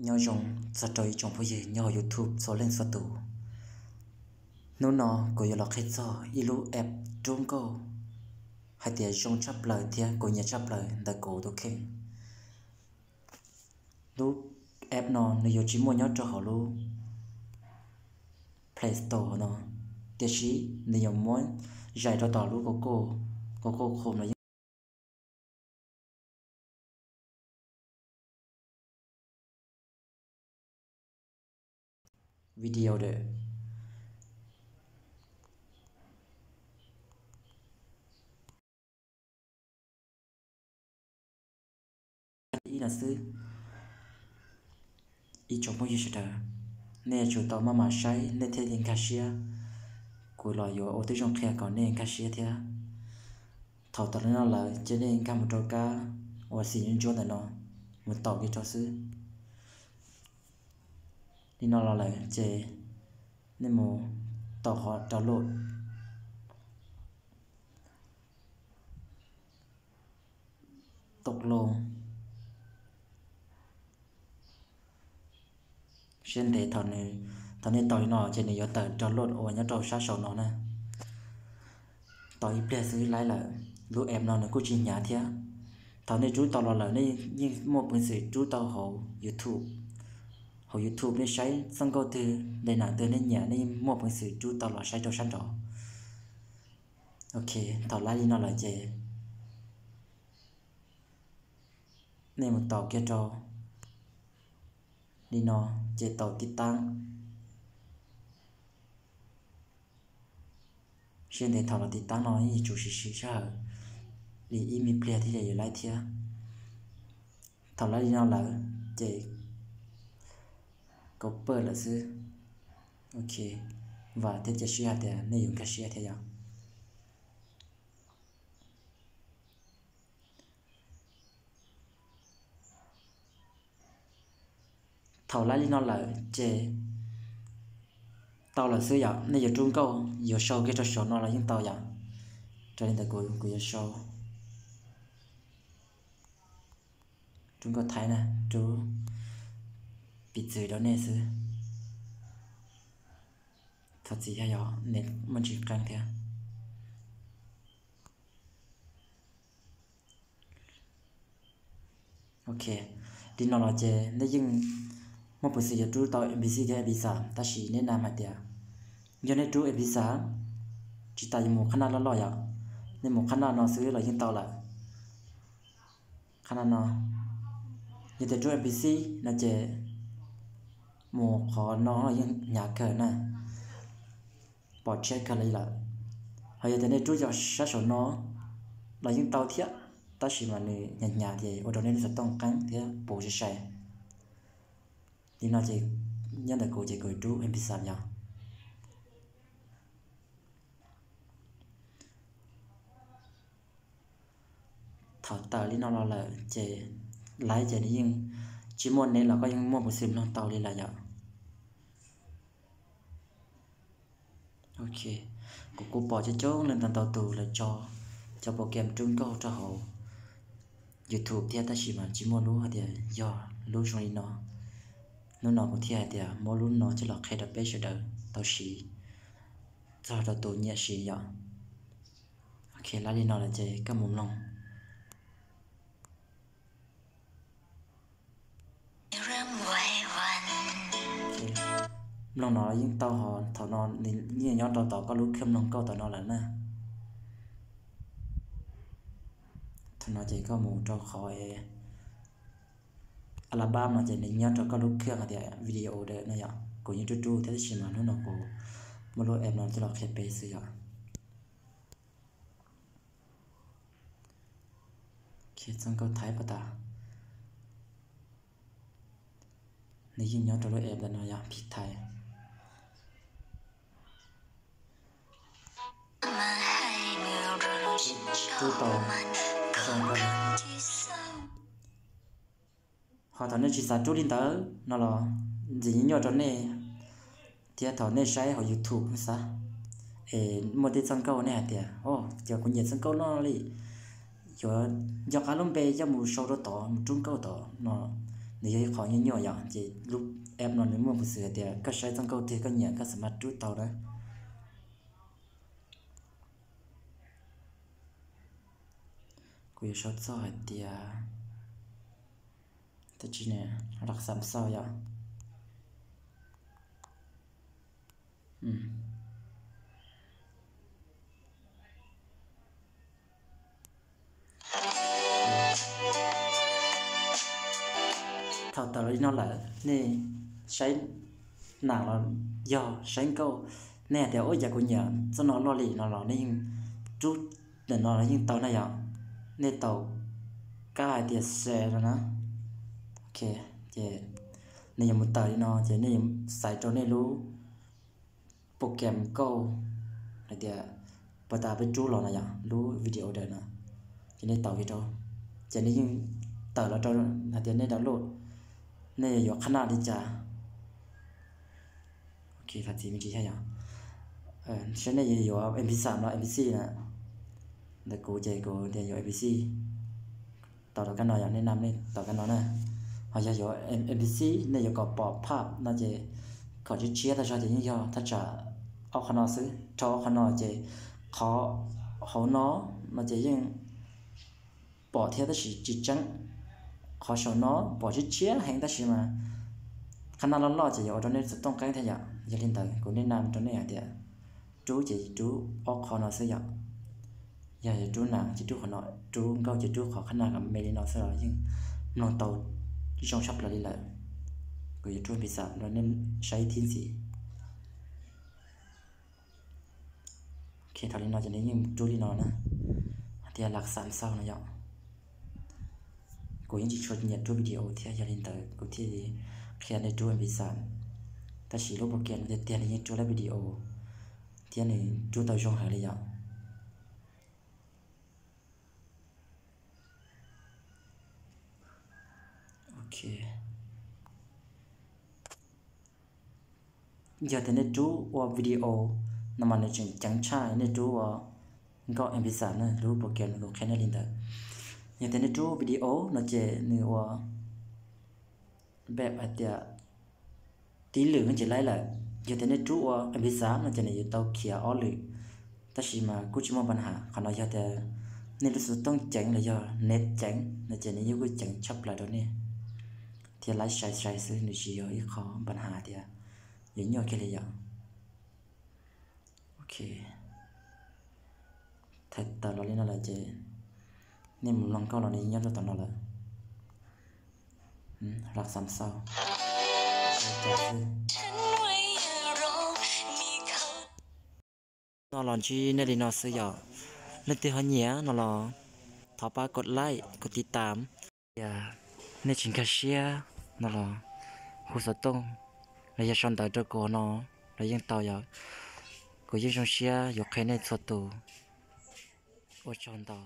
Nyob zoo txog rau ib tsoom phooj ywg nyob hauv YouTube txhua leej txhua tus. Hnub no kuv yuav los qhia txog ib lub app rub nkauj hais tias zoo tshaj plaws thiab kuv nyiam tshaj plaws ntawm kuv tus kheej. Lub app no nws yuav tsis muaj nyob rau hauv lub Play Store no, tiam sis nws yuav muab zais rau tom lub Google, Google Chrome no yeej video de ib no xwb. Ib tsoom phooj ywg sawv daws, nej yuav tsum tau maj mam saib nej thiaj li nkag siab, kuv los yuav ua tib zoo qhia kom nej nkag siab thiab. Thaum tau li no lawm ces nej nkag mus rau kab uas xim ntsuab ntawm no, mus taus li rau xwb. Li no los lawm ces nej mus taus qhov download, tau loo. Siab ntev thaum nej taus li no ces nws yuav tawm download uas nyob rau sab saum no na. Tau ib pliag xwb laib lawm. Lub app no nws kuj tsis hnyav thiab. Thaum nej rub tau los lawm nej yeej muaj peev xwm rub tau hauv YouTube. Hauv YouTube nej saib txoj nkauj twg, le nam twg nej nyiam nej yeej muaj peev xwm rub tau los saib rau sab nraud. Ok, thaum laib li no lawm ces nej mus taus kiag rau li no, ces taus tiv taab. Siab ntev thaum los tiv taab no yeej yuav tsum siv sij hawm li ib me pliag thiaj li yuav laib thiab. Thaum laib li no lawm ces kav pawj lawm xwb. Ok, vam thiab cia siab hais tias nej yuav nkag siab thiab yom. Thaum laib li no lawm ces tau lawm xwb yom. Nej yuav rub nkauj yuav sau kiag rau saum no los yeej tau yom. Raws li ntawd kuv yuav sau rub nkauj Thaib na, rub piv txwv rau nej xwb. Thov txim yog yog nej muaj ntsis qeeb thiab. Ok, li no los ces nej yeej muaj peev xwm yuav rub tau M P C thiab M P sa, tab sis nej nam hais tias yog nej rub M P sa tsis tas yuav mus qhab naj loj loj yom, nej mus qhab naj no xwb los yeej tau lawm. Qhab naj no, yog tias rub M P C no ces mus qhov no los yeej hnyav kawg na, pom tshiab kawg li lawm. Ho yog tias nej rub yog sab saum no los yeej tau thiab, tab sis mas nws hnyav hnyav ces ua rau nej lub xov tooj qeeb thiab puv sai sai. Li no ces nyob ntawm kuv ces kuv rub M P sa yog. Thaum tawm li no los lawm ces laib ces nws yeej tsis muaj nev los koj yeej muaj peev xwm mloog tau li lawm yom. Ok, kuv kuj pom coob coob leej ntau ntau tus lawv tso cov program rub nkauj rau hauv YouTube thiab, tab sis mas tsis muaj lub hais tias yog lub zoo li no. Hnub no kuv thiaj hais tias muab lub no coj los qhia rau peb sawv daws tau siv txog rau tus nyiam siv yom. Ok, laib li no lawm ces koj mus mloog. Mloog no yeej tau, ho thaum no nws yeej nyob rau tom koj lub khej mloog nkauj tom no lawm na. Thaum no ces koj mus rau qhov album no ces nws nyob rau koj lub khej hais tias video de no yom. Kuv yeej rub rub thiab tab sis mas hnub no kuv muab lub app no coj los qhia peb xwb yom. Txoj nkauj Thaib pas tas, nws yeej nyob rau lub app ntawm no yog Phim Thaib. Rub tau txoj nkauj. Ho thaum nej tsis xav rub li ntawd no los ntxim nyuaj rau nej, thiab thaum nej saib hauv YouTube xav es muaj tej txoj nkauj nej hais tias, o, cov kuv nyiam txoj nkauj no li, yuav nco qab lub npe coj mus sau rau tod mus rub nkauj tod no, Nws yog ib qho nyuaj nyuaj yom, ces lub app no nws muaj peev xwm hais tias koj saib txoj nkauj twg koj nyiam koj xam maj rub tau na. Kuv yuav sau txog hais tias, tab sis ne, lam xam xau yom. Thaum tawm los li no lawm nej saib nas los yog saib nkauj, nej hais tias ua cas kuv nyiam txoj no loj li no los nej yeej rub ntawm no los yeej tau na yom. Nej tau kab hais tias share no na. Ok, ces nej yuav mus tawm li no ces nej yuav xaiv rau nej lub program nkauj hais tias puas tas peb rub los no yom, lub video dawm no, ces nej tau kiag rau, ces nej yeej tawm los rau hais tias nej download, nej yuav qhab naj li cas. Ok, thov txim me ntsis thiab yom. Saib nej yuav yuav M P five los M P six na. Ntawm kuv ces kuv tias yuav M P six. Tau rau kab no yom, nej nam nej tau kab no na. Ho yog yuav M P six nej yuav kom pom phaj no ces kom tshiab tshiab tag zog ces yeej yog thaj tsam ob qhov no xwb. Rau ob qhov no ces qhov hauv no no ces yeej pom thiab tab sis tsis tseeb. Qhov saum no pom tshiab tshiab heev tab sis mas qhab naj loj loj ces yuav ua rau nej xov tooj qeeb thiab yom. Yog li ntawd kuv nej nam rau nej hais tias rub ces rub ob qho no xwb yom. Yog yuav rub nas ces rub qhov no, rub nkauj ces rub qhov qhab naj kom me li no xwb los yeej mloog tau zoo tshaj plaws li lawm. Kuv yuav rub M P five rau nej saib ib thib ntxiv. Ok, thaum li no ces nej yeej rub li no na, hais tias lam xam xau no yom. Kuv yeej tsis tshua nyiam rub video thiab, yog li ntawd kuv thiaj li qhia nej rub M P five. Tab sis lub program no tiag tiag nws yeej rub lab video thiab nws rub tau zoo heev li yom. Ok, yog tias nej rub ua video no mas nws tseem ceev tshaj nej rub ua nkauj M P five na, lub program no kuv qhia nej li ntawd. Yog tias nej rub video no ces nws ua npe hais tias tib lwm no ces laib lawm. Yog tias nej rub ua M P five no ces nws yuav tau khiav ob lwm, tab sis mas kuj tsis muaj npa has. Qhov no yog tias nej lub xov tooj ceev los yog net ceev no ces nws yeej kuj ceev tshaj plaws rau nej, thiab laib sai sai xwb, nws tsis yog ib qho npa has tias yuav nyuaj kiag li yom. Ok, thaum tawm los li no lawm ces nej mus mloog nkauj los nws yeej nyob rau tom no lawm. Lam xam xau no los ntsib nej li no xwb yom. Leej twg ho nyiam no los thov pab kov like kov tiv tam. Yog nej tsis nkag siab no los hu xov tooj los yog sau ntawv rau kuv no los yeej tau yom. Kuv yeej zoo siab yuav qhia nej txhua tus. Ua tsaug ntau.